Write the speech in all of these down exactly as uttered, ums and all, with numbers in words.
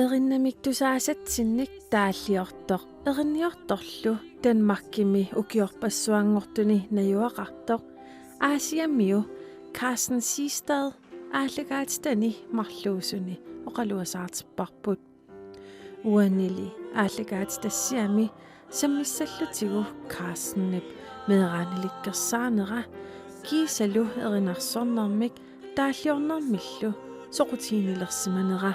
Erinnamik tusaasatsinnik taalliortoq, erinniortorlu Danmarkimi ukiorpassuanngortuni najugaqartoq Aasiamiu Carsten Siegstad aallakaatitani marluusuni oqaluasaartipparput. Uanili aallakaatitassiami sammissallutigu Carstenip meeraanilikkersaanera kiisalu erinarsornermik taalliornermillu soqutiginnilersimanera.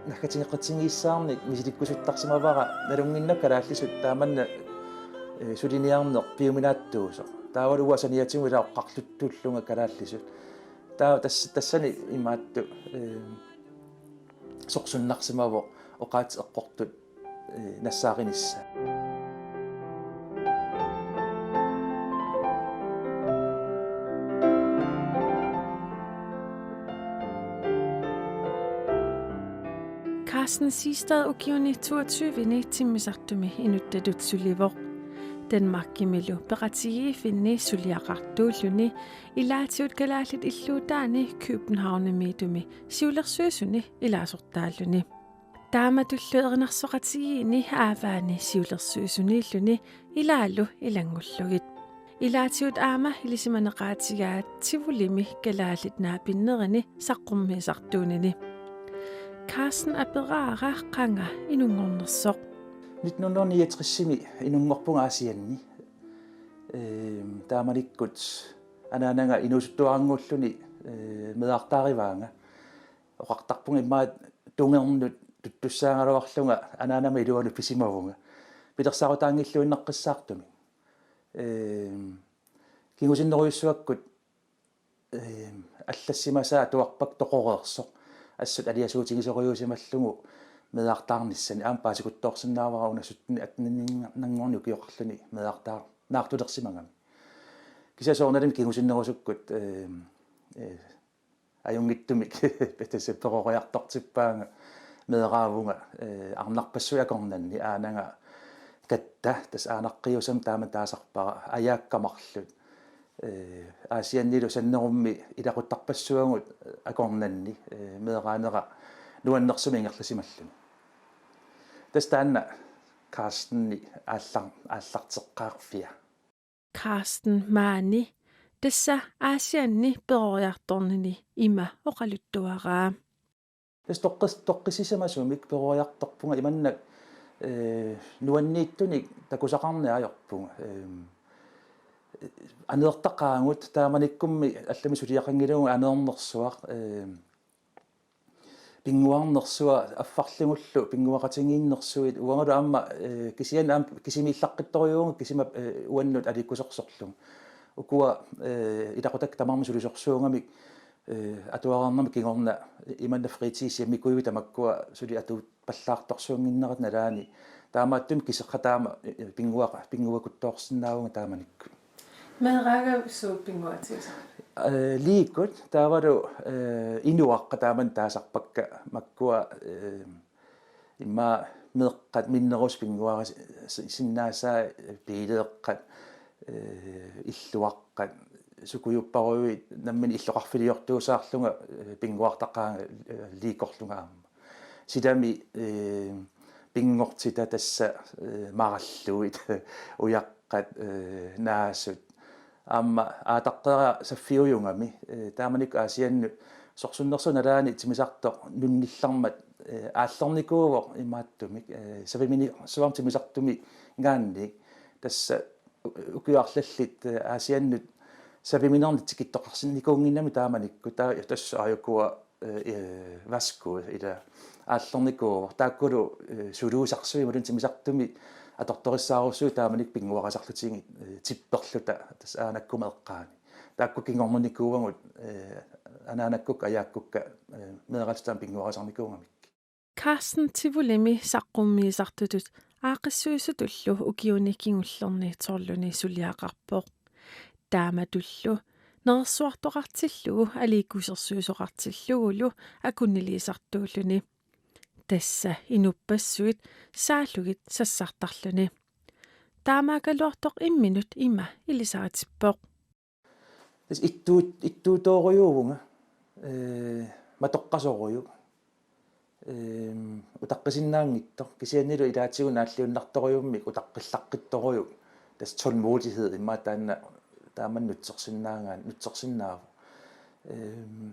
Naggatigeqatigiissaarnik misilikkusuttarsimavara nalunnginnakku kalaallisut taamanna, eh, suliniarneq piuminaattuusoq. Taavalu uanga saniatigut ilaa oqarluttuullunga kalaallisut. Taava tas-, tassani imaattoq, eh, sorsunnarsimavoq oqaatsit eqqortut, eh, nassaarinissaq. Carsten Siegstad ukiuni toogtyve-ni timmisartumi inuttatut sulivoq. Danmarkimilu peqatigiiffinni suliaqartuulluni ilaatigut kalaallit illuutaanni Københavnimiittumi siulersuisuni ilaasortaalluni. Taamatullu erinarsoqatigiinni aavaanni siulersuisuniilluni ilaallu ilanngullugit. Ilaatigut aamma ilisimaneqaatigaa Tivolimi kalaallit naapinnerini saqqummiisartuunini. Carsten aperaara qanga inunngornersoq. Nitten hundrede niogtres-imi inunngorpunga Aasianni. Ehm, taamanikkut anaanaga inuusuttuarannguulluni, eh, meerartaarivaanga. Oqartarpunga immaqa tungernut tuttussaagaluarlunga anaanama iluanut pisimavunga. Pilersaarutaanngilluinnaqqissaartumik. Ehm, kingusinnerujussuakkut, ehm, allassimasaa atuarpakka toqoreersoq. Assut aliasuutigisorujuusimallugu meerartaarnissani aamma paasikutsoorsinnaavara una sytten atten-inngorni ukioqarluni meerartaarnaartulersimagami. Kisianni soorunalimi kingusinnerusukkut, ehm, eh, ajunngitsumik tassa peroriartortippaanga meeraavunga, eh, arnarpassuit akornanni aanaga katta tassa aanaqqiusama taama taasarpara ajaakka marluk, eh, Aasiannilu Sannerummi ilaquttarpassuagut akornanni, eh, meeraanera nuannersumik ingerlasimalluni. Tassa taanna Carsteni aallar-, aallarteqqaarfia. Carsten maani tassa Aasianni peroriartornini ima oqaluttuaraa. Tassa toqqis-, toqqissisimasumik peroriartorpunga imannak, eh, nuanniittunik takusaqarneq ajorpunga. Ehm, aneertaqaagut taamanikkummi allamik suliaqanngilanga aneernersuaq, ehm, pinnguarnersuaq affarligullu pinnguaqatigiinnersuit uangalu aamma, eh, kisianni aamma kisimiillaqqittorujuuvunga kisima, eh, uannut aliikkusersorlugu. Ukua, eh, ilaqutakka tamarmik sulisorsuugamik, eh, atuarnermik kingorna imanna fritidshjemmikujuit tamakkua suli atuuppallaartorsuunnginnerat nalaani. Taamaattumik kiseqqat taama, eh, pinnguaqa-, pinnguakutsoorsinnaavunga taamanikkut. Meeraagami suut pinnguaatigisarpit? Eh, liikut taavalu, eh, inuaqqat taamani taasarpakka makkua, eh, immaqa meeqqat minnerusut pinnguarisi-, si-, sinnaasaat, eh, biileeqqat, eh, illuaqqat, sukujupparujuit nammineq illoqarfiliortuusaarlunga, eh, pinnguartaqaanga, eh, liikorlunga aamma. Silami, eh, pinngortitat tassa, eh, marallugit, ujaqqat, eh, naasut. Aamma aataqqera saffiujugami, eh, taamanikkut Aasiannut sorsunnersuup nalaani timmisartoq nunnillarmat, eh, aallernikuuvoq imaattumik, eh, saviminersuarmi timmisartuminngaanniit. Tassa u-, ukiut arlallit, eh, Aasiannut saviminernik tikittoqarsinnikuunnginnami taamanikkut, taava tassa aajukua, eh, eh, vasku ila aallernikuuvoq. Taakkulu, eh, suluusarsuit imaluunniit timmisartumi atortorissaarusuit taamanikkut pinnguarisarlutigit, eh, tipperluta tassa aanakkuma eqqaani. Taakku kingornunikuuagut, eh, anaanakkukka ajaakkukka, eh, meeraallutik taama pinnguarisarnikuugamik. Carsten Tivolimi saqqummiisartutut aaqqissuisutullu ukiuni kingullerni tolvini suliaqarpoq. Taamatullu nerersuartoqartillugu aliikkusersuisoqartillugulu akunniliisartuulluni. Tassa inuppassuit saallugit sassartarluni. Taamaakkaluartoq imminut ima ilisaritippoq. Tassa ittuut-, ittuutoorujuuvunga, eh, matoqqasorujuk. Ehm, utaqqisinnaanngitsoq, kisiannilu ilaatigut naalliunnartorujummik utaqqillaqqittorujuk, tassa tålmodighed immaqa taanna taama nutsersinnaagaa-, nutsersinnaavoq. Ehm,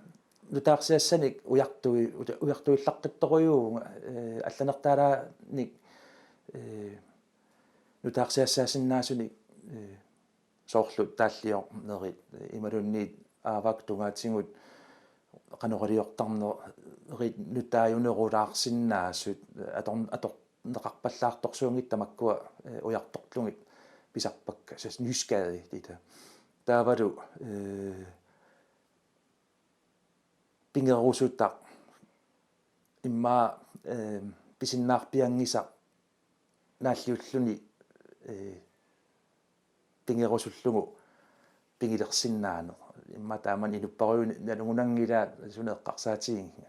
nutaarsiassanik ujartui-, uja-, ujartuillaqqittorujuuvunga, eh, allanertaalaannik, eh, nutaarsiassaasinnaasunik, eh, soorlu taalliornerit, imaluunniit aavak tungaatigut qanoq iliortarnerit nutaajunerulaarsinnaasut, ator-, atorneqarpallaartorsuunngitsut tamakkua, eh, ujartorlugit pisarpakka, tassa nysgerrighed. Taavalu, eh, pigerusutaq immaqa, eh, pisinnaarpianngisaq naalliulluni, eh, pigerusullugu pigilersinnaaneq. Immaqa taamani inupparujunik nalugunanngilaat suna eqqarsaatigigiga.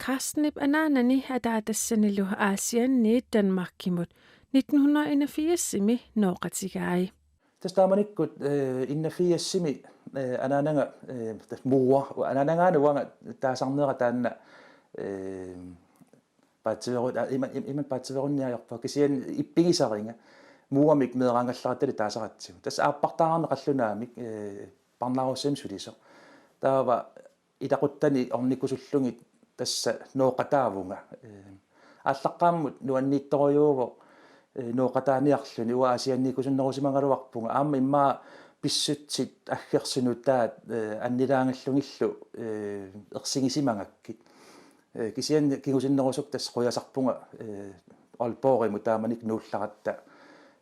Carstenip anaanani ataatassanilu Aasianniit Danmarkimut nitten hundrede enogfirsimi nooqatigai. Tassa taamanikkut, eh, enogfirsimi, eh, anaanaga, eh, tassa mor, anaanagaanni uanga taasarnera taanna, eh, paatsiveru-, ah, ima-, im-, ima paatsiverunniarpaa kisianni ippigisariga morimik meeraagallarattali taasaratsigu. Tassa aappartaarneq qallunaamik, eh, parnaarussami sulisoq. Taava ilaquttani ornikusullugit tassa nooqataavunga. Eh, aallaqqaammut nuanniittorujuuvoq, eh, nooqataaniarluni, uanga Aasianniikkusunnerusimagaluarpunga. Aamma immaqa pissutsit aggersut nutaat, eh, annilaangallugillu, eh, ersigisimagakkit. Eh, kisianni kingusinnerusukkut tassa qujasarpunga, eh, Aalborgimut taamanikkut nuullaratta,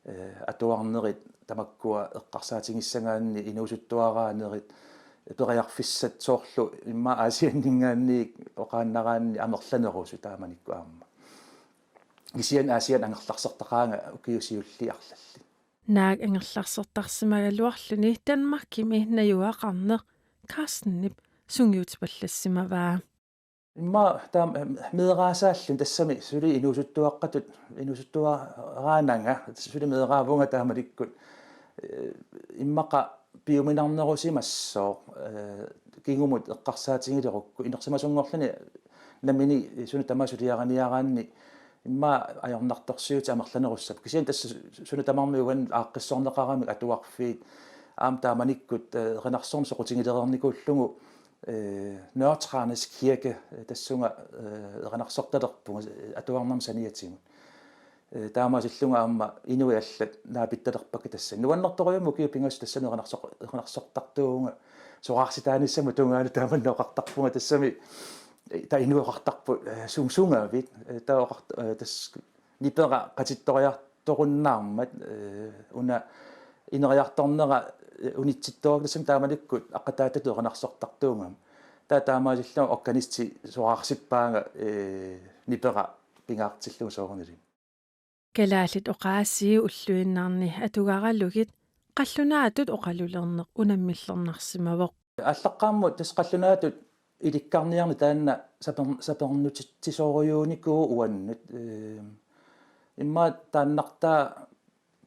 eh, atuarnerit tamakkua eqqarsaatigissagaanni inuusuttuaraanerit, periarfissat soorlu immaqa Aasianninngaanniit oqaannaraanni amerlanerusut taamanikkut aamma. Kisianni Aasianni angerlarsertaqaanga ukiut siulliit arlallit. Naak angerlarsertarsimagaluarluni Danmarkimi najugaqarneq Carstenip sungiutipallassimavaa. Immaqa taama, em, meeraasaalluni tassami suli inuusuttuaqqatut, inuusuttuaraananga suli meeraavunga taamanikkut, eh, immaqa piuminarnerusimassooq, eh, kingumut eqqarsaatigilerukku inersimasunngorluni nammineq suna tamaat suliariniaraanni immaqa ajornartorsiutit amerlanerussapput. Kisianni tassa su-, suna tamarmi uannut aaqqissorneqaramik atuarfiit aamma taamanikkut, eh, erinarsorneq soqutigilereernikuullugu, eh, Nørre Tranedrs Kirke, eh, tassunga, eh, erinarsortalerpunga, eh, atuarnermut saniatigut. Eh, taamaasillunga aamma inuit allat naapittalerpakka tassani. Nuannertorujummik ukiut pingasut tassani erinarsor-, erinarsortartuuvunga soraarsitaanissamut tungaanut taamani oqartarpunga tassami, eh, taava inuit oqartarput, eh, sum-, sungavit, eh, taava oqart-, eh, tassa nipera qatittoriartorunnaarmat, eh, una ineriartornera, eh, unitsittuarakku tassami taamanikkut aqqataatatut erinarsortartuugama. Taava taamaasillunga organisti soraarsippaanga, eh, nipera pingaartillugu soorunalimi. Kalaallit oqaasii ulluinnarni atugaralugit qallunaatut oqalulerneq unammillernarsimavoq. Aallaqqaammut tassa qallunaatut ilikkarniarneq taanna saper-, sapernutitsisorujuunikuuvoq uannut. Ehm, immaqa taannartaa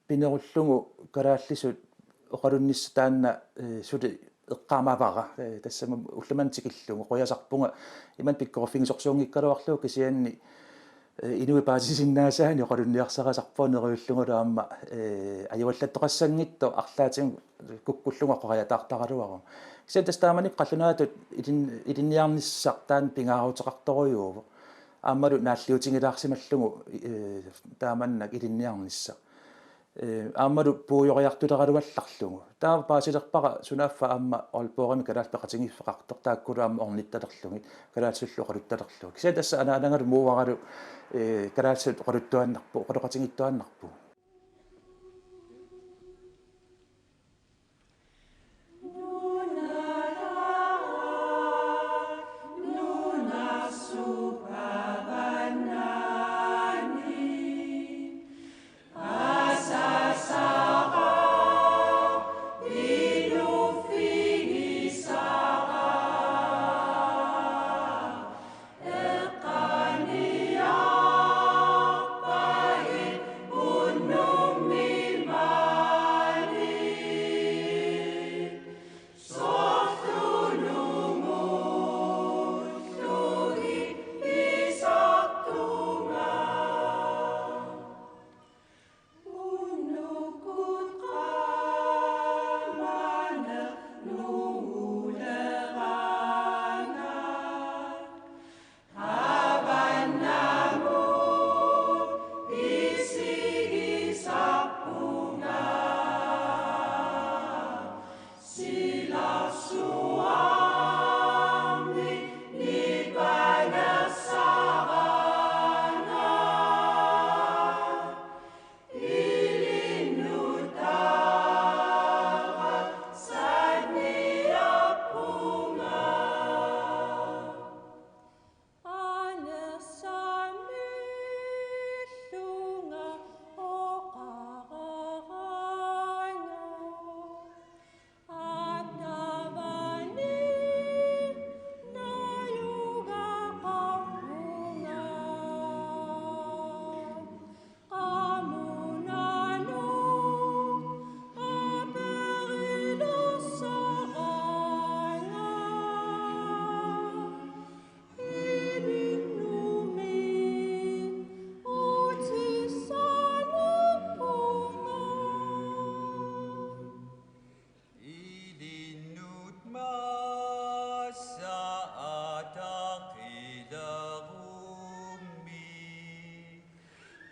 pinerullugu kalaallisut oqalunnissaq taanna, eh, suli eqqaamavara, eh, tassami ullumanna tikillugu qujasarpunga imannak pikkoriffigisorsuunngikkaluarlugu kisianni, eh, inuit paasisinnaasaannik oqalunniarsarisarpunga neriullungalu aamma, eh, ajuallattoqassanngitsoq arlaatigut kukkullugu oqariataartaraluaruma. Kisianni tassa taamanikkut qallunaatut ilin-, ilinniarnissaq taanna pingaaruteqartorujuuvoq. Aammalu naalliutigilaarsimallugu, eh, taamannak ilinniarnissaq. Eh, aammalu puigoriartuleraluallarlugu. Taava paasilerpara sunaaffa aamma Aalborgimi kalaallit peqatigiiffeqartoq taakkulu aamma ornittalerlugit, kalaallisullu oqaluttalerlugit. Kisianni tassa anaanagalu moralu, eh, kalaallisut oqaluttuaannarpu-, oqaloqatigiittuaannarpugut.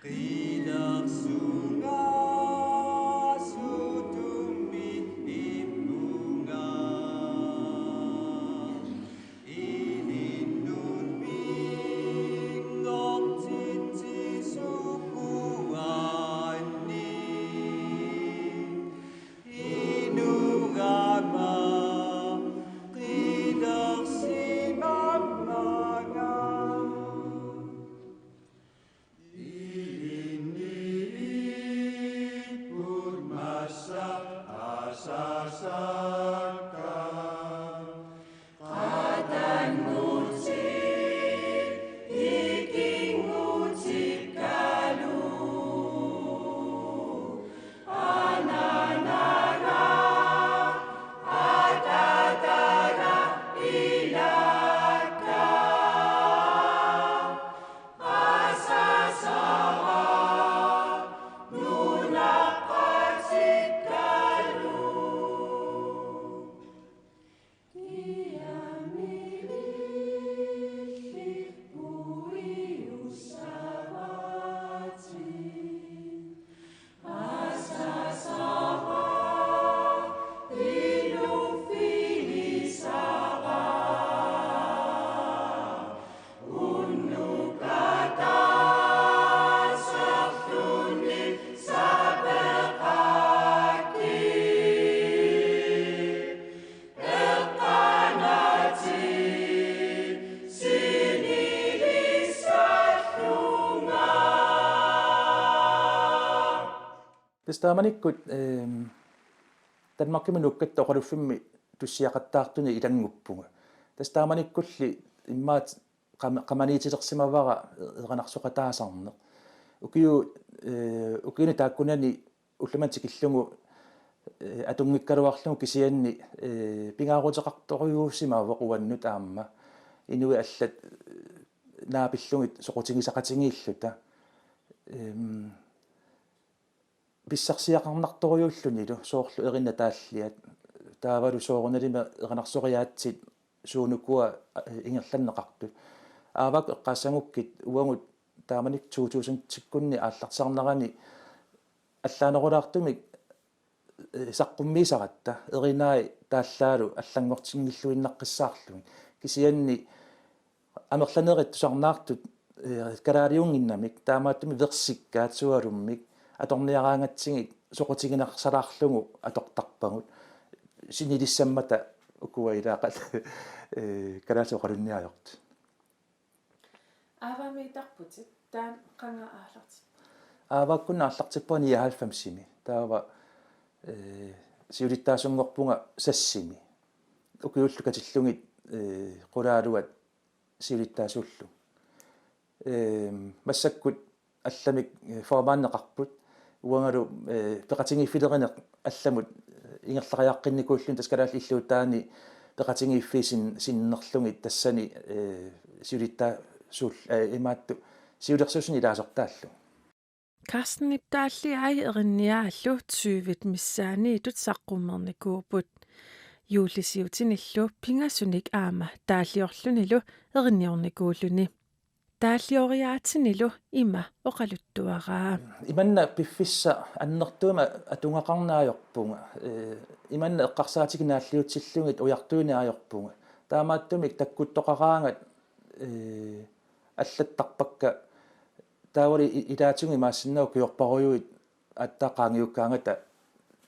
Qilersunga sutummi ippunga. Ilinnut minngortitsisukuanni. Inugama qilersimammaga. Ilinni ipput massa asasakka. Qatanngutsit ikinngutikkalu. Ananaga atataga ilakka. Asasara nunaqqatikkalu. Tassa taamanikkut, ehm, Danmarkimi nuukkatta oqaluffimmi tussiaqattaartuni ilannguppunga. Tassa taamanikkulli immaqa qama-, qamaniitilersimavara erinarsoqataasarneq. Ukiu-, eh, ukiuni taakkunani ullumimut tikillugu, eh, atunngikkaluarlugu kisianni, eh, pingaaruteqartorujuusimavoq uannut aamma. Inuit allat, eh, naapillugit soqutigisaqatigiilluta. Ehm, pissarsiaqarnartorujuullunilu soorlu erinnat taalliat. Taavalu soorunalimi erinarsoriaatsit suunukua, eh, ingerlanneqartut. Aavak eqqaassagukkit uagut taamanikkut to tusindikkunni aallartisarnerani allaanerulaartumik, eh, saqqummiisaratta erinai taallaalu allanngortinngilluinnaqqissaarlugit. Kisianni amerlanerit tusarnaartut, eh, kalaaliunnginnamik, taamaattumik versikkaat sualummik atorniaraangatsigit soqutiginarsalaarlugu atortarpagut. Sinilissammata ukua ilaaqat, eh, kalaallit oqalunniartut. Aavamiittarputit, taanna qanga aallartippunga? Aavakkunni aallartippunga nioghalvfemsimi. Taava, eh, siulittaasunngorpunga seksimi. Ukiullu katillugit, eh, qulaaluat siulittaasuullugu. Ehm, massakkut allamik, eh, formandeqarput. Uangalu, eh, peqatigiiffilerineq allamut, eh, ingerlariaqqinnikuulluni tassa kalaallit illuutaanni peqatigiiffiit sin-, sinnerlugit tassani, eh, siulittaasuul-, eh, imaattoq siulersuisuni ilaasortaallugu. Carstenip taalliai erinniaallu tyvit missaanniittut saqqummernikuupput. Juullisiutinillu pingasunik aamma taalliorlunilu erinniornikuulluni. Taallioriaatsinilu ima oqaluttuaraa. Imanna piffissaq annertuumik atugaqarneq ajorpunga. Eh, imanna eqqarsaatigineq naalliutsillugit ujartuineq ajorpunga. Taamaattumik takkuttoqaraangat, eh, allattarpakka taavalu i-, ilaatigut imaassinnaavoq ukiorparujuit aatsaat qaangiukkaangata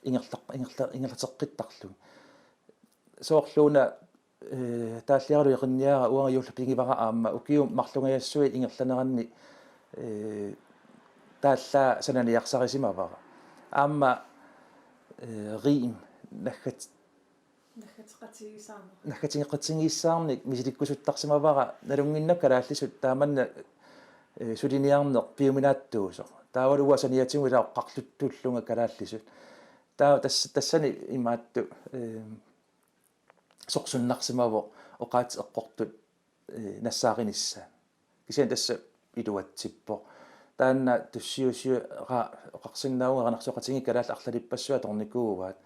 ingerlaq-, ingerla-, ingerlateqqittarlugit. Soorlu una, eh, taalliaralu erinniara uanga juullu pigivara aamma ukiut marlungajassui ingerlaneranni, eh, taallaa sananiarsarisimavara. Aamma, eh, rim naggat-, Naggateqatigiissaarneq. Naggateqatigiissaarnik misilikkusuttarsimavara nalunnginnakku kalaallisut taamanna, eh, suliniarneq piuminaattuusoq. Taavalu uanga saniatigut ilaa oqarluttuullunga kalaallisut. Taava tas-, tassani imaattoq, eh, sorsunnarsimavoq oqaatsit eqqortut, eh, nassaarinissaat. Kisianni tassa iluatsippoq. Taanna tussiusiuraa oqarsinnaavunga erinarsoqatigiit kalaallit arlalippassuit atornikuuaat.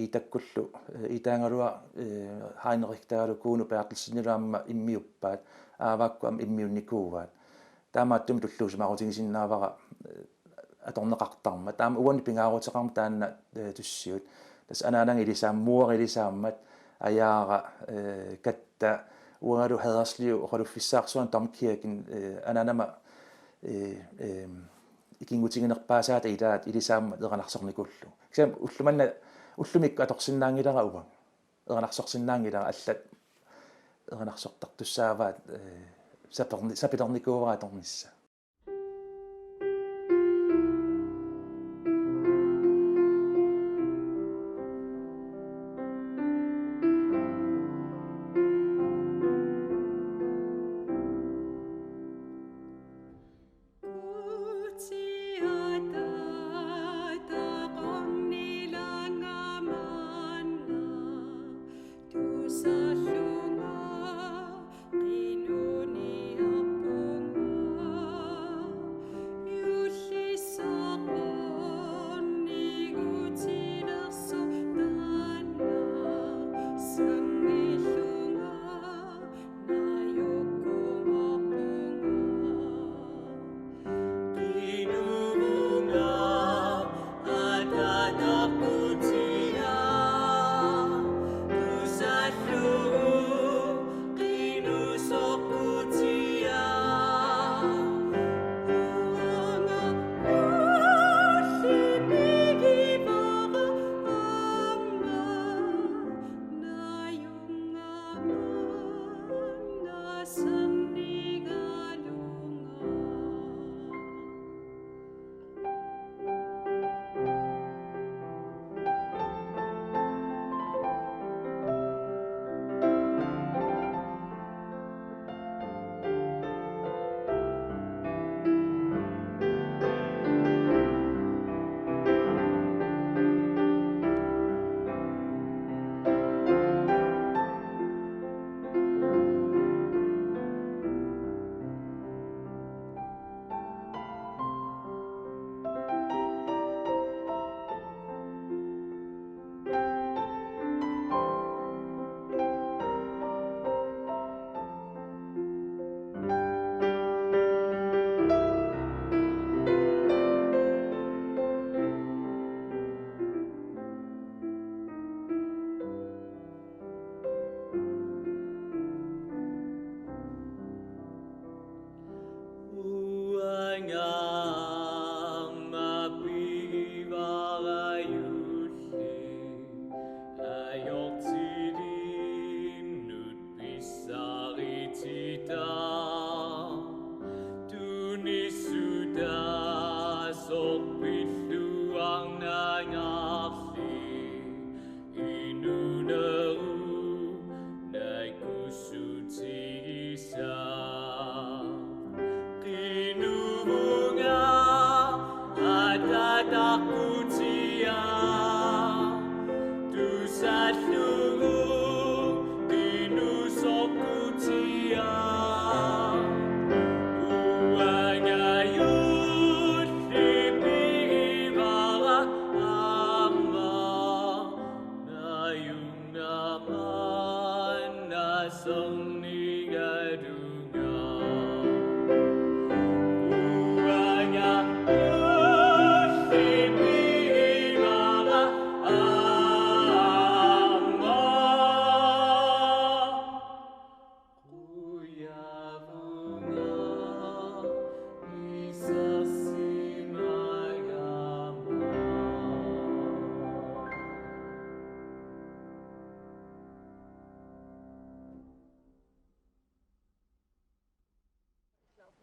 Iitakkullu, eh, Iitaagaluaq, eh, Heinrich taavalu Kuno Berthelsenillu aamma immiuppaat. Aavakkut aamma immiunnikuuaat. Taamaattumik tulluusimaarutigisinnaavara, eh, atorneqartarmat. Taama uani pingaaruteqarmat taanna, eh, tussiut. Tassa anaanaga ilisaammat, muua ilisaammat, Ajaara, eh, Katta, uangalu Haderslev oqaluffissaarsuarnik domkirken, eh, anaanama, eh, eh, ikinngutiginerpaasaata ilaat ilisaammat eranarsornikuullugu. Kisianni ullumanna, ullumikkut atorsinnaanngilara uanga. Eranarsorsinnaanngilara allat eranarsortartussaavaat, eh, saperni-, sapilernikuuara atornissaa.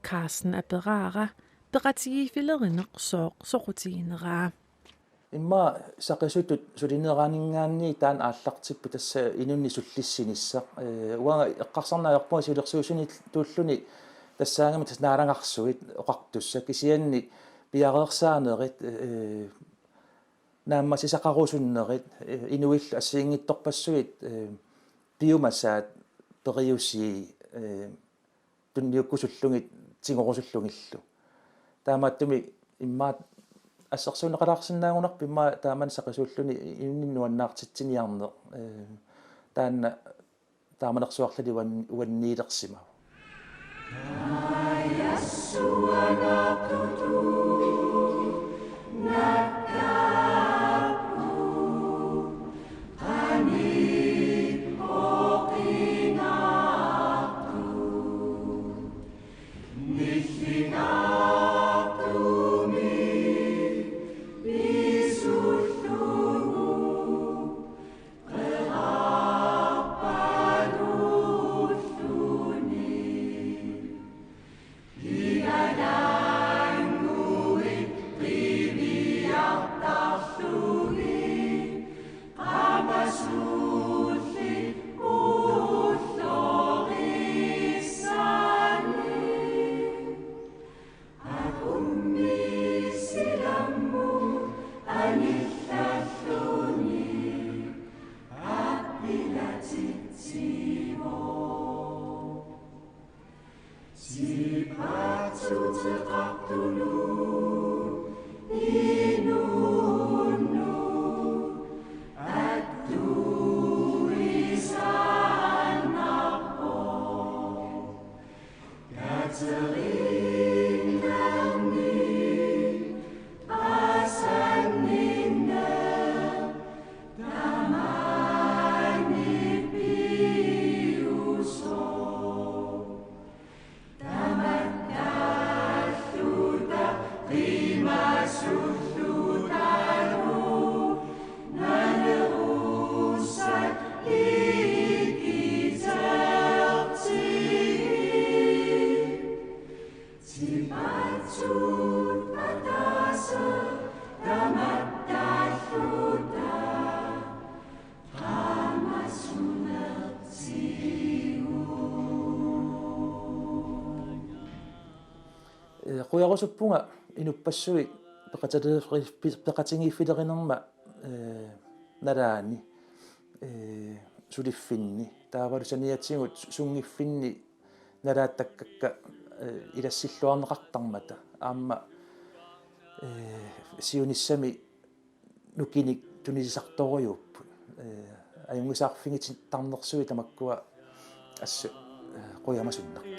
Carsten aperaara peqatigiiffilerineq sooq soqutigineraa. Immaqa saqisutut sulineraninngaanniit taanna aallartippoq, tassa inunnik sullissinissaq. Eh, uanga eqqarsarneq ajorpunga siulersuisuni tuulluni tassaagami tassa naalagarsuit oqartussat, kisianni piareersaanerit, eh, naammassisaqarusunnerit, eh, inuillu assigiinngitsorpassuit, eh, piumasaat periusii, eh, tunniukkusullugit tigorusullugillu. Taamaattumik immaqa assersuunneqalaarsinnaannguarput immaqa taamani saqisuulluni inunnik nuannaartitsiniarneq, eh, taanna taamanersuarli uan-, uanniilersimavoq. Ee, qujarusuppunga inuppassuit peqataleerfi-, peqatigiiffilerinerma, ee, nalaani, ee, suliffinni. Taavalu saniatigut sunngiffinni nalaattakkakka, ee, ilassilluarneqartarmata. Aamma, ee, siunissami nukinnik tunisisartorujuupput. Ee, ajunngisaarfigitittarnersuit tamakkua assut, ee, qujamasunnarput.